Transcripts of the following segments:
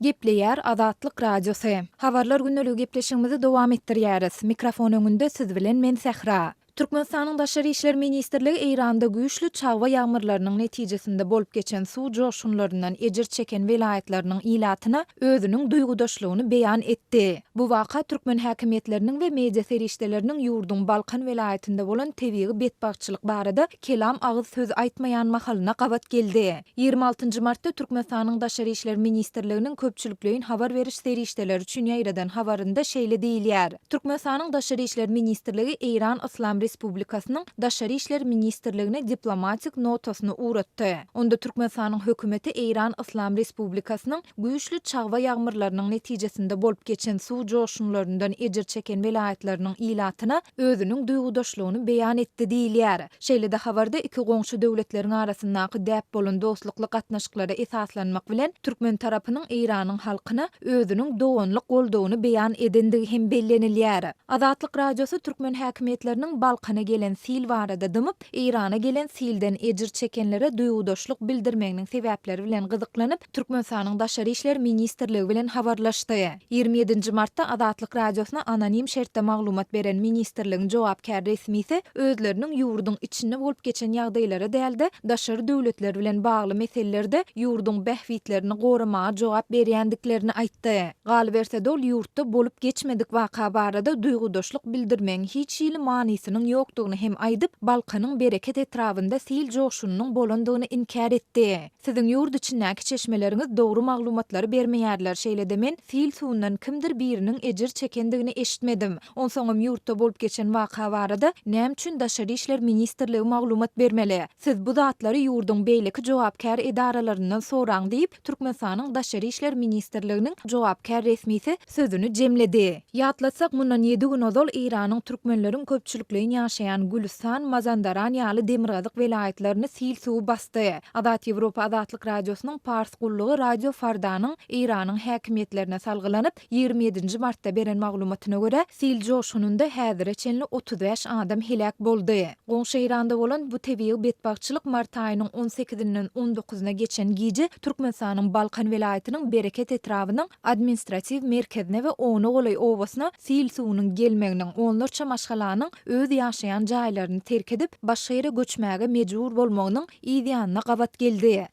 Gepleýär Azatlyk Radiosy. Habarlar gündeligi gepleşigimizi dowam etdirýäris. Mikrofon öňünde siz bilen men Sähra. Türkmenistanyň Daşary işler ministrligi Eýranda güýçli çagba ýagmyrlarynyň netijesinde bolup geçen suw joşgunlaryndan ejir çeken welaýatlarynyň ilatyna özüniň duýgudaşlygyny beýan etdi. Bu waka türkmen häkimiýetleriniň we media serişdeleriniň ýurduň Balkan welaýatynda bolan tebigy betbagtçylyk barada kelam agyz söz aýtmaýan mahalyna gabat geldi. 26 martda Türkmenistanyň Daşary işler ministrliginiň köpçülikleýin habar beriş serişdeleri üçin ýaýradan habarynda şeýle diýilýär, Türkmenistanyň Daşary işler ministrligi Eýran Yslam Respublikasynyň Daşary işler ministrligine diplomatik notasyny ugratdy. Onda Türkmenistanyň hökümeti Eýran Yslam Respublikasynyň güýçli çagba ýagmyrlarynyň netijesinde bolup geçen suw joşgunlaryndan ejir çeken welaýatlarynyň ilatyna özüniň duýgudaşlygyny beýan etdi diýilýär. Şeýle-de habarda iki goňşy döwletleriň arasyndaky däp bolan dostlukly gatnaşyklara esaslanmak bilen, türkmen tarapynyň Eýranyň halkyna özüniň doganlyk goldawyny beýan edendigi hem bellenilýär. Azatlyk Radiosy türkmen häkimiýetleriniň Balkana gelen sil barada dymyp, Eýrana gelen silden ejir çekenlere duýgudaşlyk bildirmeginiň sebäpleri bilen gyzyklanyp, Türkmenistanyň Daşary işler ministrligi bilen habarlaşdy. 27 nji martda Azatlyk Radiosyna anonim şertde maglumat beren ministrligiň jogapkär resmisi özleriniň ýurduň içinde bolup geçen ýagdaýlara däl-de, daşary döwletler bilen bagly meselelerde ýurduň bähbitlerini goramaga jogap berýändiklerini aýtdy. Galyberse-de ol ýurtda bolup geçmedik waka barada duýgudaşlyk bildirmegiň hiç hili manysynyň ýokdugyny hem aýdyp, Balkanyň Bereket etrabynda sil joşgunynyň bolandygyny inkär etdi. Siziň ýurt içindäki çeşmeleriňiz dogry maglumatlary bermeýärler, şeýle-de men sil suwundan kimdir biriniň ejir çekendigini eşitmedim. Onsoňam ýurtda bolup geçen waka barada näme üçin Daşary işler ministrligi maglumat bermeli? Siz bu zatlary ýurduň beýleki jogapkär edaralaryndan soraň diýip, Türkmenistanyň Daşary işler ministrliginiň jogapkär resmisi sözüni jemledi. Ýatlatsak, mundan ýedi gün ozal Eýranyň türkmenleriň köpçülikleýin ýaşaýan Gülüstan, Mazandaran ýaly demirgazyk welaýatlaryny sil suwy basdy. Azat Ýewropa Azatlyk Radiosynyň Pars gullugy Radio Fardanyň Eýranyň häkimiýetlerine salgylanyp, 27 nji martda beren maglumatyna görä, sil joşgunynda häzire çenli 35 adam heläk boldy. Goňşy Eýranda bolan bu tebigy betbagtçylyk mart aýynyň on sekizinden on dokuzyna geçen gije Türkmenistanyň Balkan welaýatynyň Bereket etrabynyň administratiw merkezine we ona golaý obasyna sil suwunyň gelmeginiň, onlarça maşgalanyň öz ýaşaýan jaýlaryny terk edip, başga ýere göçmäge mejbur bolmagynyň yz ýanyna gabat geldi.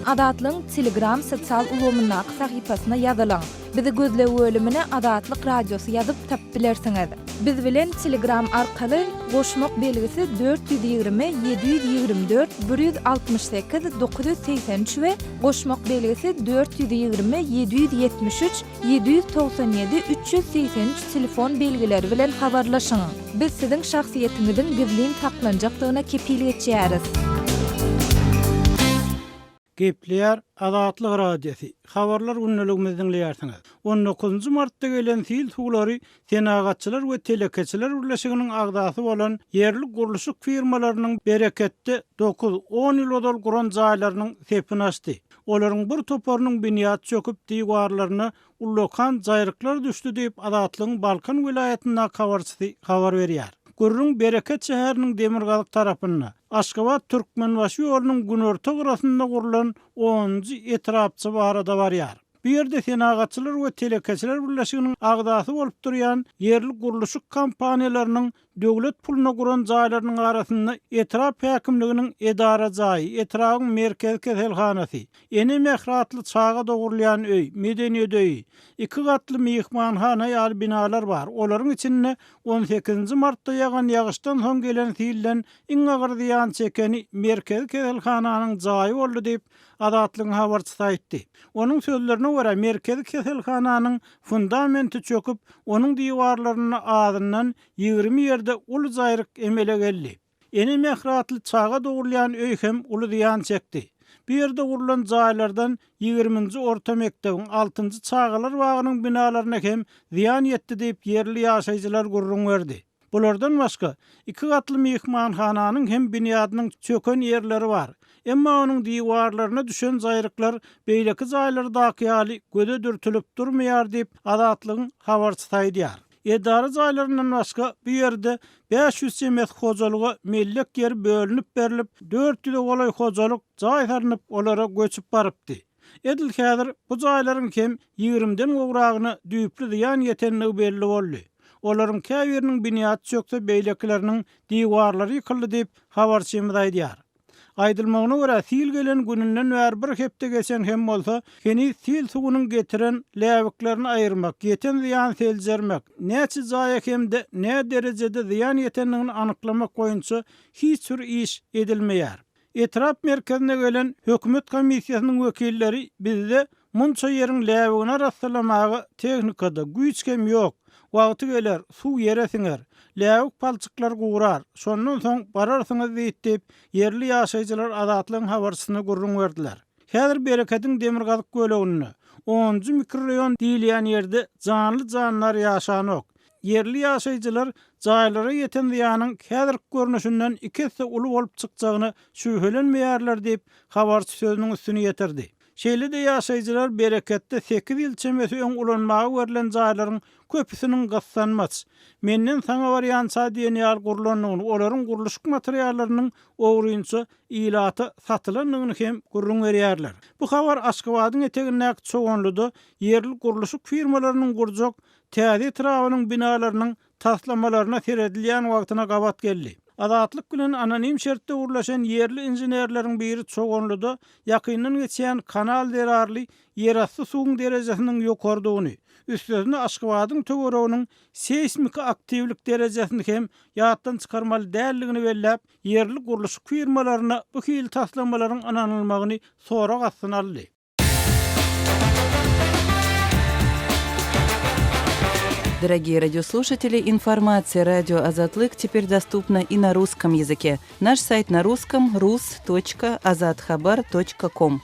Azatlygyň Telegram sosial ulgamyndaky sahypasyna ýazylyň. Bizi gözleg bölümine Azatlyk Radiosy ýazyp tapyp bilersiňiz. Biz bilen Telegram arkaly goşmak belgisi 420 724 168 983 we goşmak belgisi 420 773 797 383 telefon belgileri bilen habarlaşyň. Biz siziň şahsyýetiňiziň gizlin saklanjakdygyna kepil geçýäris. Gepleýär Azatlyk Radiosy, Habarlar gündeligimizi diňleýärsiňiz. On dokuzynjy martda gelen sil suwlary Senagatçylar we telekeçiler birleşiginiň agzasy bolan ýerli gurluşyk firmalarynyň Bereketde dokuz, on ýyl ozal guran jaýlarynyň sepini açdy. Olaryň bir toparynyň binýady çöküp, diwarlaryna ullakan jaýryklar düşdi diýip, Azatlygyň Balkan welaýatyndaky habarçysy habar berýär. Gürrüň Bereket şäheriniň demirgazyk tarapynda, Aşgabat-Türkmenbaşy ýolunyň günorta gyrasynda gurlan onunjy etrapça barada barýar. Bu ýerde Senagatçylar we telekeçiler birleşiginiň agzasy bolup durýan ýerli gurluşyk kompaniýalarynyň döwlet puluna guran jaýlarynyň arasynda etrap häkimliginiň edara jaýy, etrabyň merkezi keselhanasy, Ene mähri atly çaga dogrulýan öý, medeniýet öýi, iki gatly myhmanhana ýaly binalar bar. Olaryň içinde on sekizinji martda ýagan ýagyşdan soň gelen silden iň agyr zyýan çekeni merkezi keselhananyň jaýy boldy diýip, Azatlygyň habarçysy aýtdy. Onuň sözlerine görä, merkezi keselhananyň fundamenti çöküp, onuň diwarlarynda azyndan 20 ýerde uly jaýryk emele geldi. Ene mähri atly çaga dogrulýan öý hem uly zyýan çekdi. Bu ýerde gurlan jaýlardan ýigriminji orta mekdebiň, altynjy çagalar bagynyň binalaryna hem zyýan ýetdi diýip, ýerli ýaşaýjylar gürrüň berdi. Bulardan başga, iki gatly myhmanhananyň hem binýadynyň çöken ýerleri bar. Emma onuň diwarlaryna düşen jaýryklar beýleki jaýlardaky ýaly göze dürtülip durmaýar diýip, Azatlygyň habarçysy aýdýar. Edara jaýlaryndan başga, bu ýerde 500 çemesi hojalyga mellek ýeri bölünip berlip, 400-e golaý hojalyk jaý salnyp, olara göçüp barypdy. Edil häzir bu jaýlaryň hem ýigrimiden gowragyna düýpli zyýan ýetendigi belli boldy. Olaryň käbiriniň binýady çökse, beýlekileriniň diwarlary ýykyldy diýip, habarçymyz aýdýar. Aýdylmagyna görä, sil gelen gününden bäri bir hepde geçen hem bolsa, heniz sil suwunyň getiren läbiklerini aýyrmak, ýeten zyýany seljermek, näçe jaýa hem-de näderejede zyýan ýetendigini anyklamak boýunça hiç bir iş edilmeýär. Etrap merkezine gelen hökümet komissiýasynyň wekilleri bizde munça ýeriň läbigini arassalamaga tehnika-da, güýç hem ýok, wagty geler, suw ýere siňer, läbik palçyklar gurar, şondan soň bararsyňyz diýip diýip, ýerli ýaşaýjylar Azatlygyň habarçysyna gürrüň berdiler. Häzir Berekediň demirgazyk böleginde, onunjy mikroraýon diýilýän ýerde janly-jandar ýaşanok. Ýerli ýaşaýjylar jaýlara ýeten zyýanyň häzirki görnüşinden iki esse uly bolup çykjagyna şübhelenmeýärler diýip, habarçy sözüniň üstüni ýetirdi. Şeýle-de ýaşaýjylar Bereketde sekiz ýyl çemesi öň ulanmaga berlen jaýlaryň köpüsiniň gyssanmaç, menden saňa barýança diýen ýaly gurlandygyny, olaryň gurluşyk materiallarynyň ogrynça ilata satylandygyny hem gürrüň berýärler. Bu habar Aşgabadyň etegindäki Çoganlyda ýerli gurluşyk firmalarynyň gurjak täze etrabynyň binalarynyň taslamalaryna seredilýän wagtyna gabat geldi. Azatlyk bilen anonim şertde gürleşen ýerli inženerleriň biri Çoganlyda ýakyndan geçýän kanal zerarly ýerasty suwuň derejesiniň ýokarydygyny, üstesine Aşgabadyň töwereginiň seýsmiki aktiwlik derejesini hem ýatdan çykarmaly däldigini belläp, ýerli gurluşyk firmalaryna bu hili taslamalaryň ynanylmagyny sorag astyna aldy. Дорогие радиослушатели, информация радио Азатлык теперь доступна и на русском языке. Наш сайт на русском rus.azathabar.com.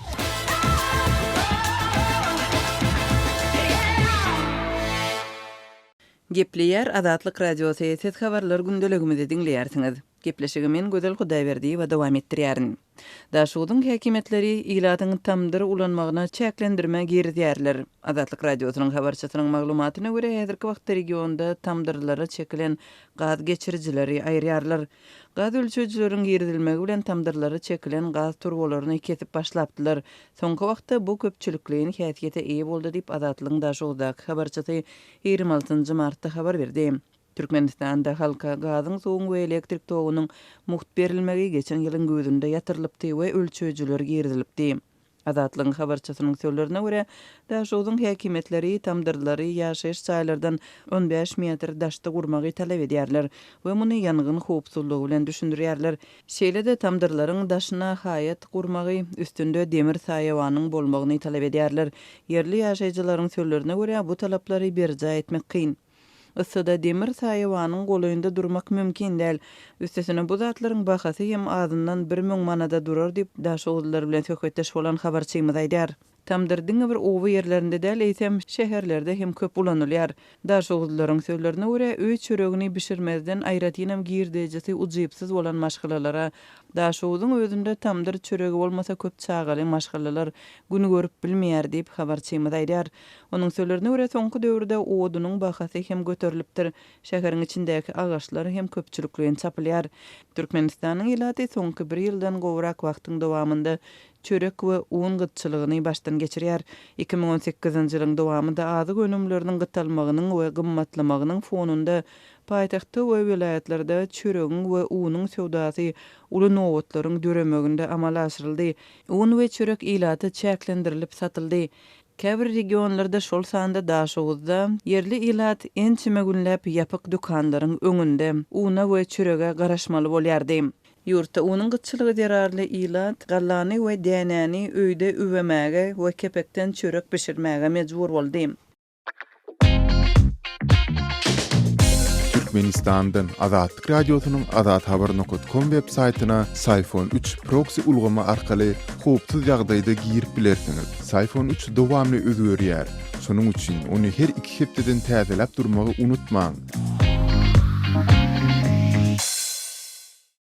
Gepleýär Azatlyk Radiosy, siz habarlar gündeligimizi diňleýärsiňiz. Gepleşigi men Gözel Hudaýberdiýewa dowam etdirýärin. Daşoguzyň häkimiýetleri ilatyň tamdyr ulanmagyna çäklendirme girizýärler. Azatlyk Radiosynyň habarçysynyň maglumatyna görä, häzirki wagtda regionda tamdyrlara çekilen gaz geçirijileri aýyrýarlar. Gaz ölçeýjileriň girizilmegi bilen tamdyrlara çekilen gaz turbalaryny kesip başlapdylar. Soňky wagtda bu köpçülikleýin häsiýete eýe boldy diýip, Azatlygyň Daşoguzdaky habarçysy 26 martda habar berdi. Türkmenistanda halka gazyň, suwuň we elektrik togunyň mugt berilmegi geçen ýylyň güýzünde ýatyrylypdy we ölçeýjiler girizilipdi. Azatlygyň habarçysynyň sözlerine görä, Daşogzuň häkimiýetleri tamdyrlary ýaşaýyş jaýlardan on bäş metr daşda gurmagy talap edýärler we muny ýangyn howpsuzlygy bilen düşündirýärler. Şeýle-de tamdyrlaryň daşyna haýat gurmagy, üstünde demir saýawanyň bolmagyny talap edýärler. Ýerli ýaşaýjylaryň sözlerine görä, bu talaplary berjaý etmek kyn. Yssyda demir saýawanyň golaýynda durmak mümkin däl. Üstesine bu zatlaryň bahasy hem azyndan 1000 manada durar diýip, daşoguzlylar bilen söhbetdeş bolan habarçymyz aýdýar. Tamdyr diňe bir oba ýerlerinde däl, eýsem, şäherlerde hem köp ulanylýar. Daşoguzlylaryň sözlerine görä, öý çöregini bişirmezden aýratynam girdejisi ujypsyz bolan maşgalalara Daşoguzyň özünde tamdyr çöregi bolmasa köp çagaly maşgalalar gün görüp bilmeýär diýip, habarçymyz aýdýar. Onuň sözlerine görä, soňky döwürde odunyň bahasy hem göterilipdir, şäheriň içindäki agaçlar hem köpçülikleýin çapylýar. Türkmenistanyň ilaty soňky bir ýyldan gowrak wagtyň dowamynda çörek we un gytçylygyny başdan geçirýär. 2018-nji ýylyň dowamynda azyk önümleriniň gytalmagynyň we gymmatlamagynyň fonunda paýtagtda we welaýatlarda çöregiň we unuň söwdasy uly nobatlaryň döremeginde amala aşyryldy. Un we çörek ilata çäklendirilip satyldy. Käbir regionlarda, şol sanda Daşoguzda, ýerli ilat ençeme günläp ýapyk dükanlaryň öňünde una we çörege garaşmaly bolýardy. Ýurtda unuň gytçylygy zerarly ilat gallany we dänäni öýde üwemäge we kepekden çörek bişirmäge mejbur boldy. Türkmenistandan Azatlyk Radiosynyň azathabar nokat kom web saýtyna Syfon üç proksi ulgamy arkaly howpsuz ýagdaýda girip bilersiňiz. Syfon üç dowamly özgerýär. Şonuň üçin ony her iki hepdeden täzeläp durmagy unutmaň.